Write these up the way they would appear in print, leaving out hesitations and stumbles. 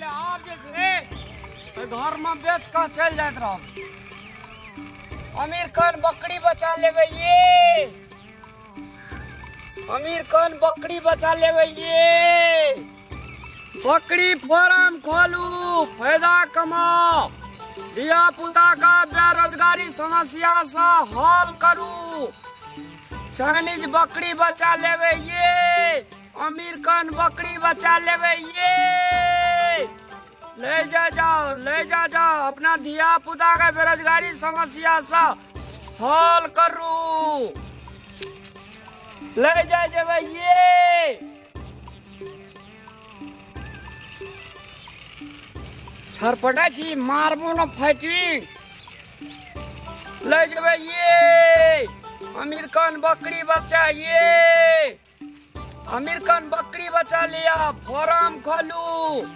आब जे छै ओहि घरमे बेच कऽ चलि जाइत रहब। अमीर खान बकरी बचा लेबै ये, अमीर खान बकरी बचा लेबै ये। बकरी फार्म खोलू, फायदा कमाउ, धिया पुता का बेरोजगारी समस्या से हल करू। चाइनीज बकरी बचा लेबै ये, अमीर खान बकरी बचा लेबै ये। ले जा जाओ, ले जा जाओ, अपना धिया पुता के बेरोजगारी समस्या से हल करू। ले जा जेबै ये। छरपटा छी, मारबो न फाटी। ले जेबै ये अमीर खान बकरी बच्चा ये, अमीर खान बकरी बच्चा लिया, फार्म खोलू,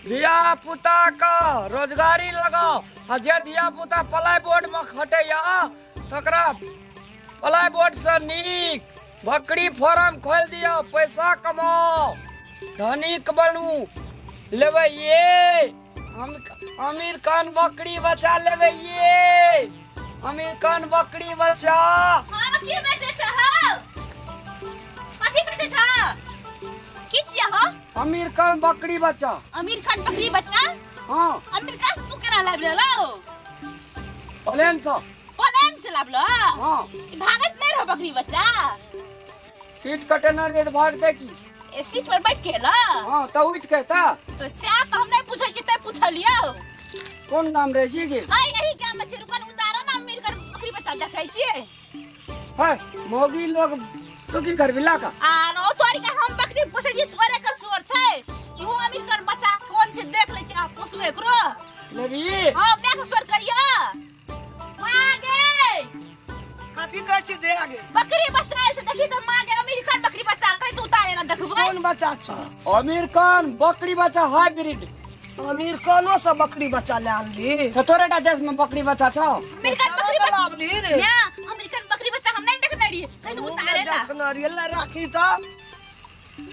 धिया पुता का रोजगारी लगाओ। आ जे धिया पुता प्लाई बोर्ड में खटैया तकरा प्लाई बोर्ड से नीक बकरी फार्म खोल दिया, पैसा कमाओ, धनिक बनू। लेबै ये हम अमीर खान बकरी बचा लेबै ये, अमीर खान बकरी बचा। हाँ, की बेचै छह हौ? कथी बेचै छह? की छियै हौ? अमीर खान बकरी बचा। अमीर खान बकरी बचा? हाँ। अमेरिका से तू केना लाबि लेलौ? प्लेन से। प्लेन से लाबलो? हाँ। ई भागत नहीं रहो बकरी बच्चा? सीट कटेना रे भागते की? ए सीट पर बैठ के एलो? हाँ, तो उठ के ता। तो से तो हम नहीं पूछै छी ते पूछलियौ। कोन गाम रहे छी गे? अय यही गाम में छै, रुकन उतारो ना, अमीर कर बकरी बच्चा देखै छियै। है मोगी लोग तो की करबी लाका? आर ओ तोरी के हम बकरी पोसै छी, सोरे के सोर छै। इहो अमीर कर बच्चा कोन छै देख लै छी, आ पोसबै एकरो। लेबी? हां, मैं के सोर करियो। माँ गे। कथी कहै छी दे आगे? बकरी बच्चा आयल छै, देखी तऽ माँ गे, अमीर खान बकरी बच्चा कहि तू उतारे ना देखबै। कोन बच्चा छ? अमीर खान बकरी बच्चा हाइब्रिड। अमीर खानो से बकरी बच्चा ले आनली? तो तोरे टा देश में बकरी बच्चा छौ? अमीर खान बकरी बच्चा लाबली रे। ना, अमीर खान बकरी बच्चा हम नहीं देखने रहिए, कहीं उतारे ना। देखने रहिए, ले राखी तऽ।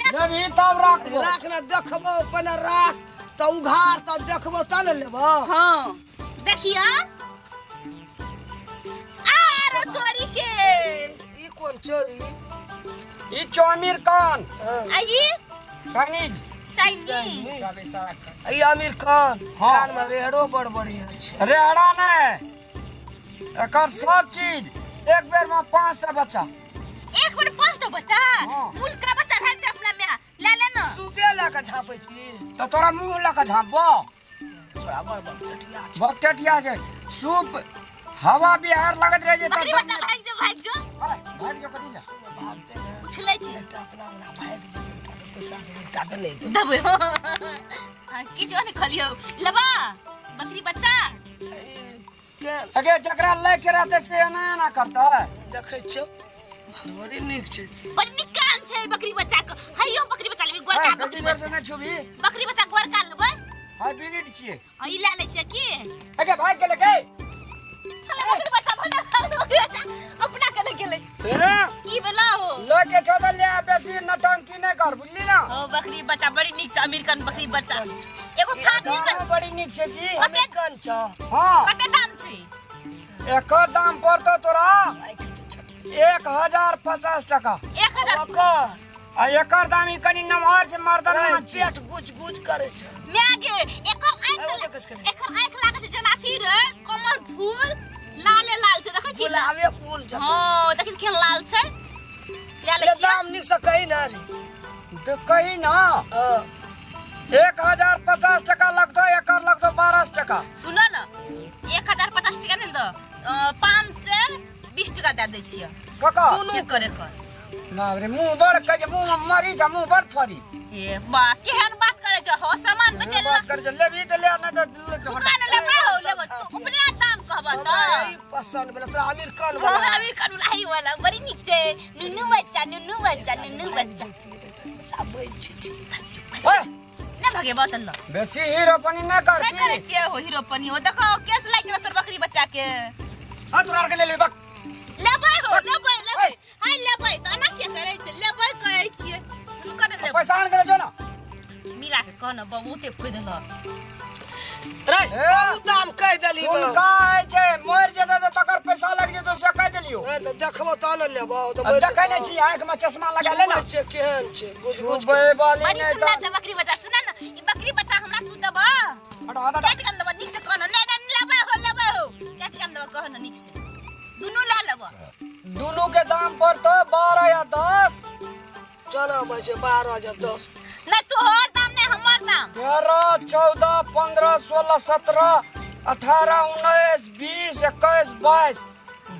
लेबही तब राखबो। राख ना, देखबो पहिले राख तऽ उघार तऽ देखबो तब ने लेबो। हाँ देखिया आरो तोरी के। ई कोन चोरी? ई चौमीर खान। हाँ। आ ई? चाइनीज। चाइनीज। ई आमिर खान। हाँ। कान में रेहड़ो बड़ बढ़िया छै। रेहड़ा ने, एकर सब चीज एक बेर में 5टा बच्चा। एक बेर 5टा बच्चा? हाँ। मूल का बच्चा भेल छै अपना में, ले ले ना। सुपे लए के झापै छी। तो तोरा मुंह लए के झापबो? तोरा बड़ बकटटिया छै। बकटटिया छै। सूप हवा बिहार लगत रहे छै बकरी तऽ बच्चा भागि जो, भागि जो। हाय, भागि जो कथी ले? भागते ने। उछलै छै। एकटा अपना वाला भागि जेतै, एकटा के पैसा देबै, एकटा के नहि देबै। देबै। हाँ, किछु नहि खलियौ। लेबा बकरी बच्चा? ई के? अगे जकरा लै के रहतै से एना एना करतै। देखै छियौ, बड़ी नीक छै। बड़ नीक कान छै बकरी बच्चा के। हैयो बकरी बच्चा लेबै, गोरका हाय, बकरी बेसी जोर से बच्चा। नहि छुबही। बकरी बच्चा गोरका लेबै? हाइब्रिड छियै। हाँ, ई लए लै छियै की? अगे भागि गेलै गे। भले बकरी बच्चा, भले बकरी बच्चा अपना के नहि गेलै। रे। की भेलौ? लऽ के छौ तऽ ले आ, बेसी नौटंकी नहि कर, बुझली ना? हो बकरी बच्चा बड़ी नीक छै, अमेरिकन बकरी बच्चा। एगो फातिल दामो बड़ी नीक छै की? कते? अमेरिकन छौ। हाँ। कते दाम छै? एकर दाम पड़तौ तोरा 1050 टका। 1000? ओकर। आ एकर दाम ई कनि नमहर छै, मर्दना ए, छै। पेट गुज गुज करै छै। माय गे, एकर आँखि ए, ओ देखै छै कनि। एकर आँखि लागै छै जेना अथी रे, कमल फूल, लाले लाल छै, देखै छी? गुलाबे फूल जकाँ। हँ, देखी केहन लाल छै। लए लै ले छियै। दाम नीक से कही ना रे। तऽ कही ना। हँ। 1050 टका लगतौ, एकर लगतौ 1200 टका। सुन न, 1050 टका नहि दऽ, 520 टका दए दै छियै। कका? दुनू। एकर, एकर। बाप रे, मुँह बड़ कहै छै, मुँह मे मरीच आ मुँह बड़ फरी। हे बा, केहन बात करै छ हो, सामान बेचै बात करै छै, लेबही तऽ ले, नहि तऽ दुकान लेबै हो, लेबै तू अपने दाम कहबऽ हमरा तऽ। ई पसंद भेल तोरा आमिर खान हो वाला। आमिर खान वाला, ही वाला बड़ी नीक छै। नुनू बच्चा, नुनू बच्चा, नुनू बच्चा। पैसा बचि जेतै। ओए। नहि भगेबऽ तऽ ल। बेसी हीरो पनी नहि कर। नहि करै छियै हो हीरो पनी हो। देखो केस लागि गेल तोर बकरी बच्चा के। हाँ, तोरा आर के ले लेबै बक। लेबै हो, लेबै, लेबै। हाय लेबै तऽ एना किया करै छै? लेबै कहै छियै। रुक ने लेबै। पैसा आन के जो ना। मिला के कह न बहुते फायदा ल। रे हे। बहुत दाम कहि देली बा। हुनका होइ छै मरि जेतै तऽ तकर पैसा लागि जेतौ से कहि देलियौ। ए, तऽ देखबो तहन ने लेबो तऽ आ मरि देखै नहि जेतौ। छी आँखिमे चश्मा लगा ले ने। छुबै छै केहन छै गुज गुज छुबै वाली बड़ी नहि सुंदर तऽ छै बकरी बच्चा। सुन न, ई बकरी बच्चा हमरा तू देबह? हटो, हटो, कै टका मे देबह? नीक से कह न। नहि नहि, लेबै हो, लेबै हो। कै टका मे देबह कह न नीक से। दुनू लए लेबह। दुनू के दाम पड़तौ 12 या 10। केना होइ छै 12 जब 10? नहि, तोहर दाम नहि, हमर दाम। 13 14 15 16 17 18 19 20 21 22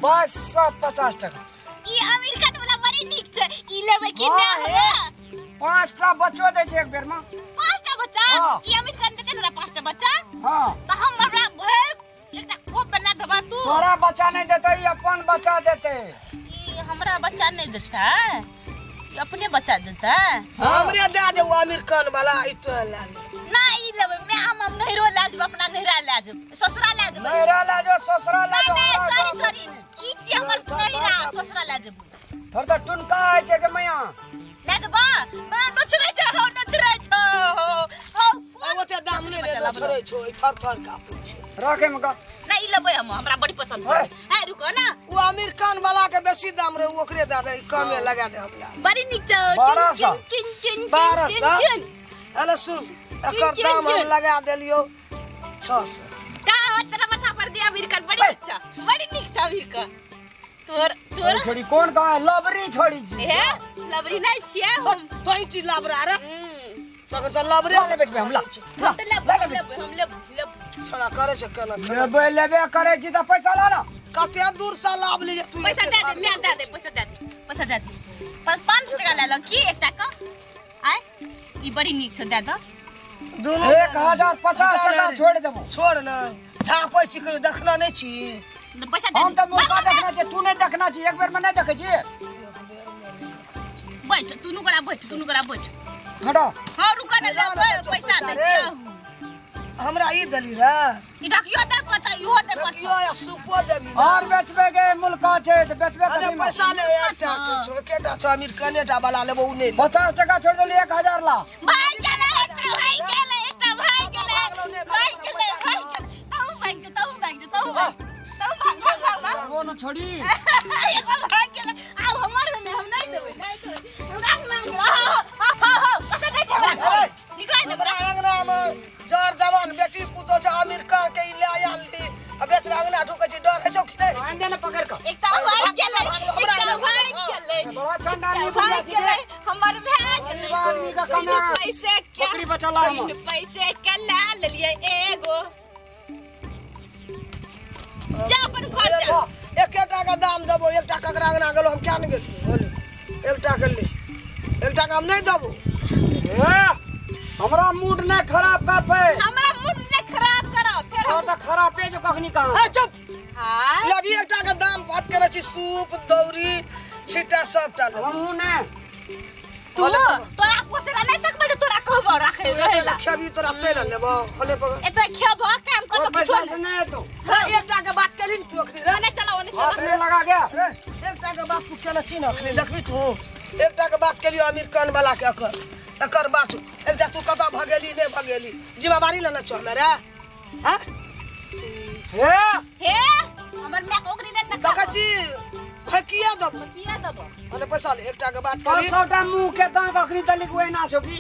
2250 टका। ई अमेरिकन वाला बड़ी नीक छै, ई लेबै कि हाँ, नहि? हे। हमरा 5टा बच्चो दै छै एक बेर में। 5टा बच्चा? हाँ। ई अमेरिकन देतै ने हमरा 5टा बच्चा? हाँ। तऽ हम हमरा भरि एकटा खोप बना देबा तू। तोरा बच्चा नहि देतै, ई अपन बच्चा देतै। ई हमरा बच्चा नहि देतै, ई अपने बच्चा देतै। हाँ। हमरे दए दे ओ अमेरिकन वाला, ई तो लए ले। ना, ई लेबै मैं। हम नैहरो लए जेबै, अपना नैहरा लए जेबै, ससुरा लए जेबै। नैहरा लए जो, ससुरा लए नहि जो। नहि, हमरा सॉरी गाँव सॉरी, ई छियै हमर नैहरा, ससुरा लए जेबै। थोड़ तऽ टुनका होइ छै के मैया। लए जेबा। मैं नोचरै छै हौ, नोचरै छौ हौ हौ। आ ओते दाम नहि बच्चा रे लाबऽ। छोड़ै छौ, ई थर थर कापै छै। रखे में का। ना, ई लेबै हम, हमरा बड़ी पसंद है। पड़ल। है, रुको ना। ओ अमेरिकन वाला के बेसी दाम रे, ओकरे दए दे, ई कमे लगा दे, हम लए लेब। बड़ी नीक छौ। 1200। चिन चिन चिन 1200। चिन। अरे सुन, एकर चिन, दाम हम चिन। लगा देलियौ 600। का हो तेरा माथा पर दिया अमेरिकन बड़ी अच्छा, बड़ी नीक छौ अमेरिकन। तोर तोर छोड़ी कोन कहाँ है? लबरी छोड़ी छी। हे, लबरी नहीं छियै हम। तोही चीज लबरा रे। हम्म। तखन से लबरे। ला लेबै हम, ला। हम तऽ लेबै, हम लेबै, हम लेबै, लेबै। छड़ा करे छै केना केना। लेबै लेबै करै छी तऽ पैसा ला ना। कते दूर से लाभ लीजे तू। पैसा एते दे दे मैं दे दे, पैसा दे दे, पैसा दे दे। 500 टका ले लो की एकटा का? आय, ई बड़ी नीक छौ, दे दो। दुनू 1050 टका छोड़ देबो। छोड़ न, झापै छी कहियो देखना नहि छी। पैसा दे हम दे। तऽ मुर्खा देखना छी, तू नहि देखना छी। एक बेर में नहि देखै छी। बैठ दुनू गोरा, बैठ दुनू गोरा, बैठ। हटो। हाँ, रुको ने। ला लेबै ना, पैसा पैसा दै रे। छियौ। हमरा ई देली रे। ई ढकियो दे पड़तै, इहो दे पड़तै। ढकियो या सूपो देबी। और बेचबे के मुल्का छै तऽ बेचबे अरे कथी में? पैसा ले यार, चाक छौ एकेटा छौ, अमेरिकने टा वाला लेबो, उ नहि। 50 टका छोड़ देली, 1000 ला। भाग गेलै एकटा, भाग गेलै एकटा, भाग गेलै, भाग गेलै, भाग गेलै। तहु भाग जो, तहु भाग जो, तहु भाग, तहु भाग, भाग भाग भाग। वो न छोड़ी। एगो भाग गेलै। आब हमर भेलै, हम नहि देबै, नहि देबै। हमरा नाम हो हो हो, कतऽ जाइ छै हमरा? अरे, निकलै ने। हमरा अंगना में जर जवान बेटी पुतो छै, अमेरिका के ई ले आयल ही आ बेच के अंगना ठोकै छी, डर होइ छौ कि नहि? आन दे ने पकड़ के। एकटा भाग गेलै, हमरा एकटा भाग गेलै। बड़ा चंडाली एकटा बुढ़िया भाग छी गेलै, रे। हमर भए गेलै। गरीब आदमी का कमा। पैसे के बकरी बचला हम। पैसे के ला लेलियै एगो। जा अपन घर जा। एकेटा के दाम देबो, एकटा ककरा अंगना गेलो, हम क्या ने गेलियै? बोले एकटा के ले, एकटा के हम नहि देबो। ए, हमरा मूड नहि खराब कर पे। हमरा मूड नहि खराब करऽ फेर और हम। तऽ खराबे जो कखनी कहाँ। ए चुप। हाँ। लभी एकटा के दाम बात केने छी, सूप दौरी छिट्टा सबटा लेबै। हमहूँ नहि। तू तोरा पोसे ला नहि सकबै जे तोरा कहबो राखे रहे ला। खेबी तोरा तेल लेबो हले पकड़। एतऽ खेबो, काम और करबो पैसा किछो से नहि। नहीं हेतौ। रे, एकटा के बात केली ने तू अखनी रे। ओने चला, ओने हाथ चला। नहीं लगा गया। रे, एकटा के बात तू केने छी ने अखनी, देखबी तू? एकटा के बात केलियो अमेरिकन वाला के, एकर एकर बात एकटा तू कतऽ भगेली नहि भगेली, जिम्मेवारी लेने छौ हमे रे? हैं? हे। हे, हमर माय के ओकरी नहि तका। देखै छी फेकिया देबो। किया देबो? हले पैसा ले, एकटा के बात पाँच करी। सौ टा मुँह के दाँत अखनी तलिक ओहिना छौ की?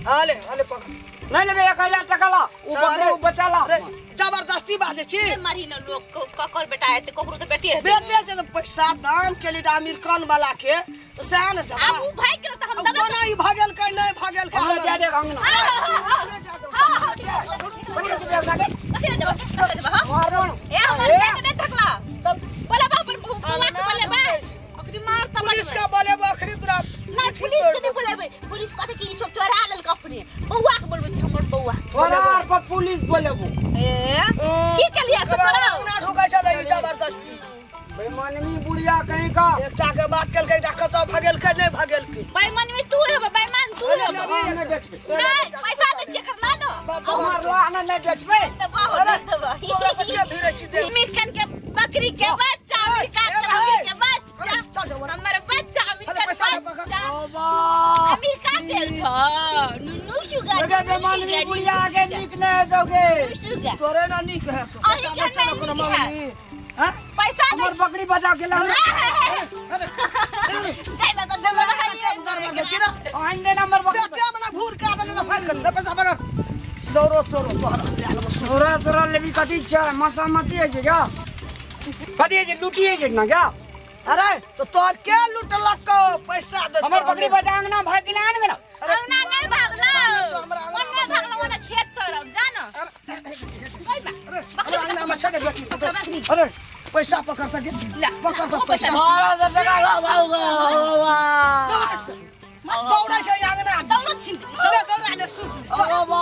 हले हले पकड़। नहीं लेबै, 1000 टका ला। उ चल बकरी रे। उ बच्चा ला। रे, जबरदस्ती बाजै छी। के मारी न लोग ककर बेटा हेतै, ककरो तऽ बेटे हेतै ने। बेटे छै तऽ पैसा दाम केली तऽ अमेरिकन वाला के तऽ सएह ने देबा। आब उ भागि गेल तऽ हम अब देबै। कोना ई भगेलकै नहि भगेलकै? हमरा हमर जा दे अंगना। हाँ, कथी लए देबै? कथी लए देबै, हाँ? मारबो न। ए, हमर माय के नहि थकला। बोले बा अपन बौआ के बोले बा। अखनी मार तऽ पुलिस बनेबै। के बोलेबो अखनी तोरा। ना, पुलिस के नहि बोलेबै। पुलिस कहतै कि ई सब चोरा लेलक अपने। बौआ के बोलबै छी, हमर बौआ। तोरा आर पर पुलिस बोलेबो। ए, की केलियै से तोरा? अंगना ठोकै छलै ई जबरदस्ती। बेमानमी बुढ़िया कहीं का। एकटा के बात केलकै, एकटा कतऽ भगेलकै नहि भगेलकै। बेईमान में तू हेबे, बेईमान तू हेबे। हम नहि बेचबै। नहीं, पैसा दै छियै एकर ला न। हमर लाह ने नहि बेचबै। दबा हो, नहीं दबा। तोरा से के भिड़ै छी देख। अमेरिकन के बकरी के बच्चा, अमेरिका ए के भाई। बकरी के बच्चा। अरे, चल जाओ। हमर बच्चा, अमेरिकन पैसा ले पकड़। बच्चा। बाबा। अमेरिका से आयल छ नुनू शुगर। गे बेमानवी बुढ़िया के नीक नहि हेतौ गे। सुगा। तोरे ना नीक हेतौ। अहीं पैसा के दै छौ नहि ने कोनो नीक हैत। मङ्गनी? हँ? पैसा हमर नहि बकरी बचा के ला। जाइ ला तऽ देबै गड़बड़ दै छी ने। आइन दे नंबर बकरी। बेटे मने घूर के आबे ने फाड़ के दे पैसा पकड़। दौड़ो तोरो तोहर ले आलम। तोरा तोरा लेबी कथी छै मसामती होइ छै क्या? कथी होइ छै, लूटी होइ छै ना क्या? अरे तो तोहर के लूटलक? पैसा दे। हमर बकरी बचा अंगना भागि गेलै, आन गेला। अरे अंगना नहि भागलौ। हमरा अंगना। ओन्ने भागलौ, ओन्ने खेत तरफ जा न। अरे हमरा अंगना में छे देखी। अरे पैसा पकड़ त गे। ला, पकड़ त पैसा। 1200 टका ला। दौड़ै छै अंगना। दौड़ो छिन। ले दौड़ा ले सुन। चल। बाबा।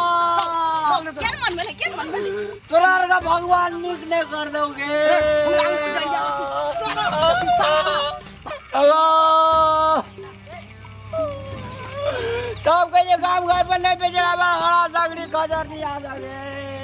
चल ने। केन मन भेलै, केन मन भेलै? तोरा आर का भगवान नीक नहि कर दोगे। हमरा अंगना जाइया सारा सारा। तब कहिए गाम घर पर नहीं बेचरा, हरा सगड़ी खजर नहीं आ सके।